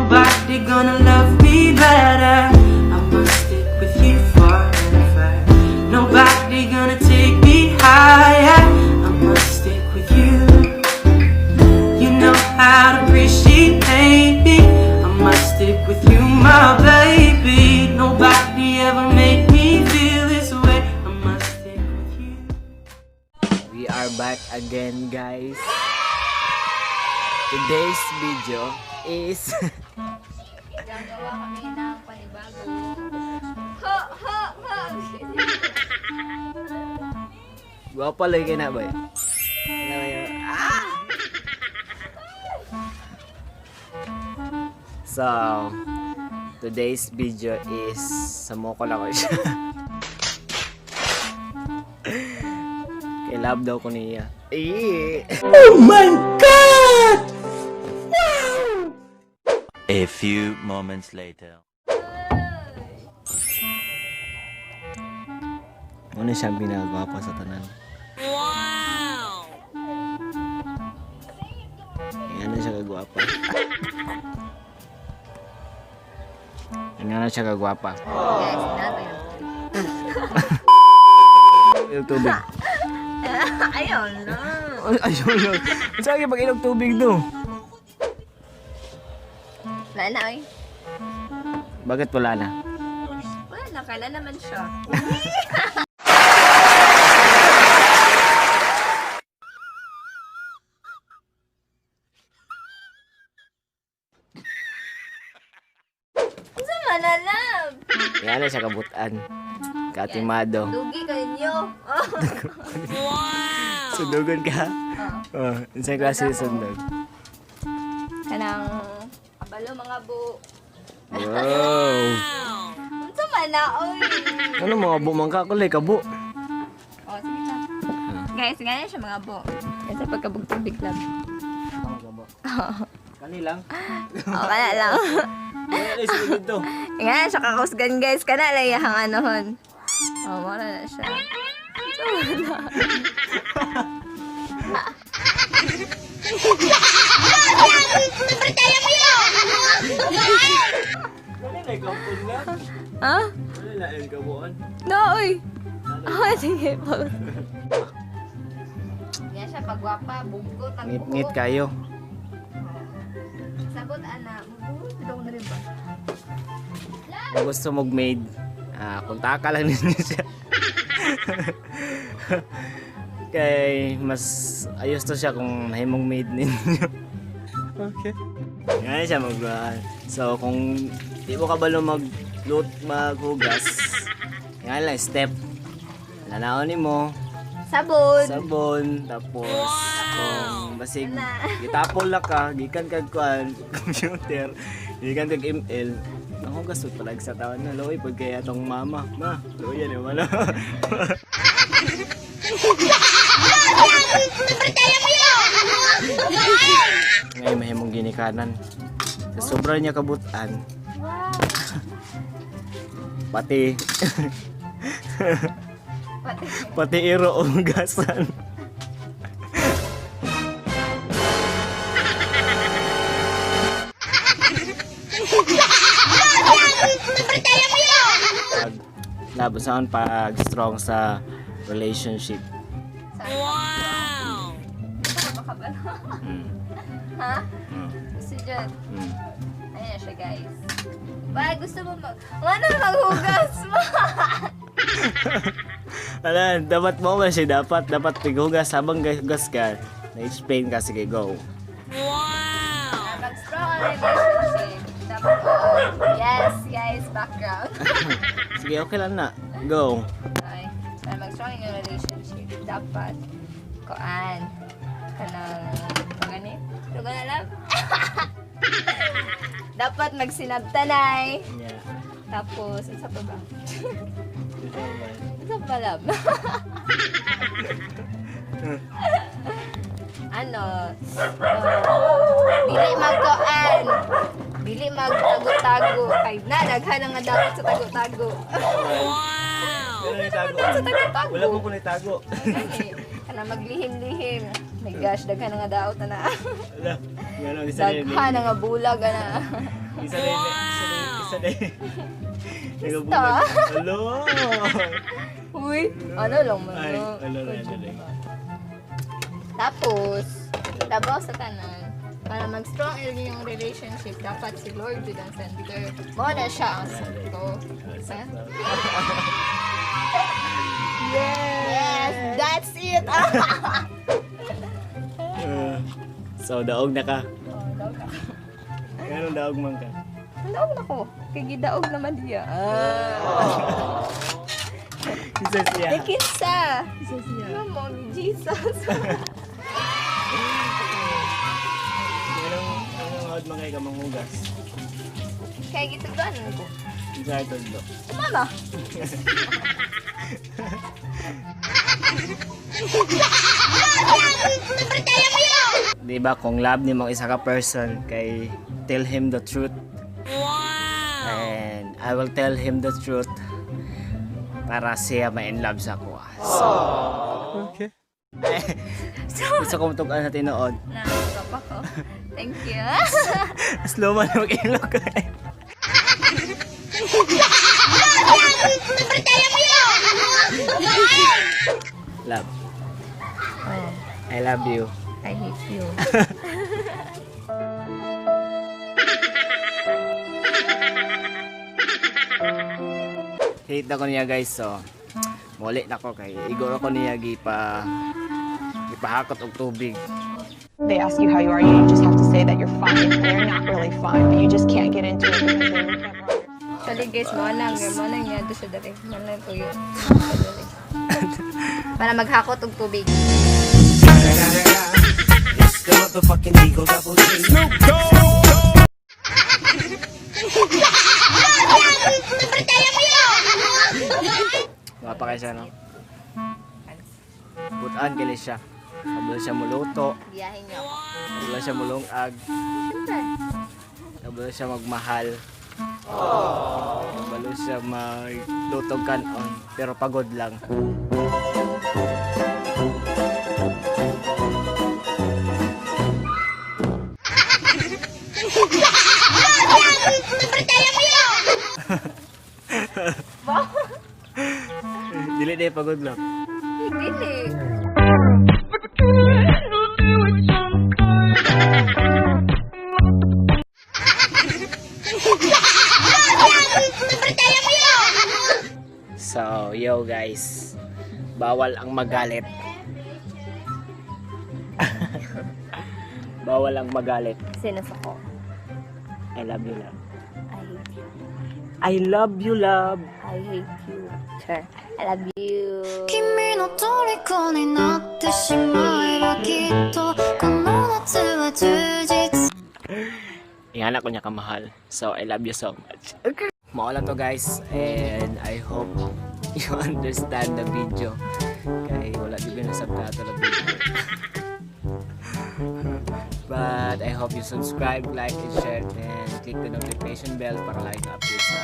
Nobody gonna love me better. I must stick with you forever. Nobody gonna take me higher. I must stick with you. You know how to appreciate me. I must stick with you, my baby. Nobody ever made me feel this way. I must stick with you. We are back again, guys. Today's video is Gagawa kami ng panibago. Ha! Ha! Ha! Gwapa lagi na ba? Ano ba yun? Ah! So, today's video is sumoko lang ko siya. Kay love daw ko niya. Eh! A few moments later. Ano siya ang pinagwapa sa tanan? Wow! Ano siya kagwapa? Ano na siya kagwapa? Guys, natin. Ilog tubig. Ayaw na. Ayun yun. Saan kayo pag ilog tubig do? Wala na ay. Bakit wala na? Wala na, kailan naman siya. Unsa man na, love? Yan na siya kabutan. Katimado. Dugi ka ninyo. Sundugon ka? Oh, unsay klase sa sundog? Kanang kabalo mga bu. Wow! Unsa man na oy. Ano mga bumangka ko lay kabo? Oh, sige na. Guys, ganyan siya mga bu. Kasi pagkabugtubig lang. Kani lang. Oh, kana lang. Wala na sila dito. Nga siya kakusgan guys, kana lang iyang anohon. Oh, wala na siya. Unsa man na? Wala na kampon na. Ha? Wala na yung kabuan. No, oy. Oh, sige po. Yan siya pagwapa, bungkot ang Ngit-ngit kayo. Sabot ana, bungkot daw na rin ba? Kung gusto mong maid, kuntaka lang ninyo siya. Kay mas ayos to siya kung nahimong maid ninyo. Okay. Yan siya mag So kung di mo kabalo maglut maghugas, yan lang step. Lanaon nimo, Sabon. sabon, tapos kung basig gitapol na ka, gikan kag kuan computer, gikan kag ML. Ako gusto palag sa taon na loy pag kaya tong mama, ma, loy yan wala. Ngayon mahimong ginikanan. Sa sobra niya kabutan. Pati Pati. pati iro hugasan. Pag laban saan pag strong sa relationship. Wow! Ito ka ba kabalo? Ha? Gusto dyan. Ayan na siya, guys. Ba, gusto mo mag... Ano maghugas mo? Ala, dapat mo ba siya dapat dapat tighugas habang hugas ka. Na-explain ka, sige, go. Mag-strong ang relationship. Dapat, oo. Yes, guys, background. Sige, okay lang na. Go. Okay. Para mag-strong yung relationship, dapat, koan, kanang, gani? Ito ka na lang? Dapat magsinabtanay. Yeah. Tapos, isa pa ba? Isa pa love? Ano, dili magkoan, dili magtago-tago. Kay na, daghan ang nga dapat sa tago-tago. Wala nang itago. Sa tago-tago. Wala mo kung itago. Gani, kana maglihim-lihim. My gosh, daghan na nga daot na na. Ala, ngano isa na Daghan na nga bulag na. Isa na isa na. Nagabulag. Alo. Uy, ano lang man. Ay, No? ano na ano. Tapos, labaw sa tanan, para mag-strong yung relationship, dapat si Lord jud ang center. Mao na siya ang sakto. Ha? Yes! That's it! So daog na ka. Oh, daog na. Nganong daog man ka? Daog na ko. Kay gidaog naman diya. Ah. Isa siya. Ay, kinsa! Isa siya. Ano mo, ni Jesus. Anong anong hawad man kay ka manghugas? Kay gitugan ko. Isa tudlo. Mama! Di ba kung love ni mong isa ka person kay tell him the truth. Wow. And I will tell him the truth para siya ma-in love sa ako. So, okay. Gusto ko matugan sa tinuod. Na, pa ko. Thank you. Slow man mag-ilok eh. Love. Oh, I love you. I hate you. Hate na ko niya, guys, so muli na ko kay igor ko niya gipahakot og tubig. They ask you how you are, you just have to say that you're fine. They're not really fine, but you just can't get into it because they would never understand. Actually guys, mo nang niya siya dali. Mo nang tuyo. Para maghakot og tubig. It's the motherfucking Eagle Double G. Wapa kay siya, no? Butan kini siya. Kabalo siya muluto, Biyahin niyo ako. kabalo siya mulungag, Siyempre. kabalo siya magmahal. Kabalo siya maglutog kanon, pero pagod lang. Dili di pagod lang. Dili. So, yo guys, bawal ang magalit. Bawal ang magalit. Sinasako. I love you, love. I hate you. I love you, love. I hate you. Sure. I love you. 君の虜になってしまえばきっとこの夏は充実 Ingana ko niya kamahal. So, I love you so much. Mao lang to, guys. And I hope you understand the video. Kay wala jud na subtitle na video. But I hope you subscribe, like, and share, and click the notification bell para lagi ka update sa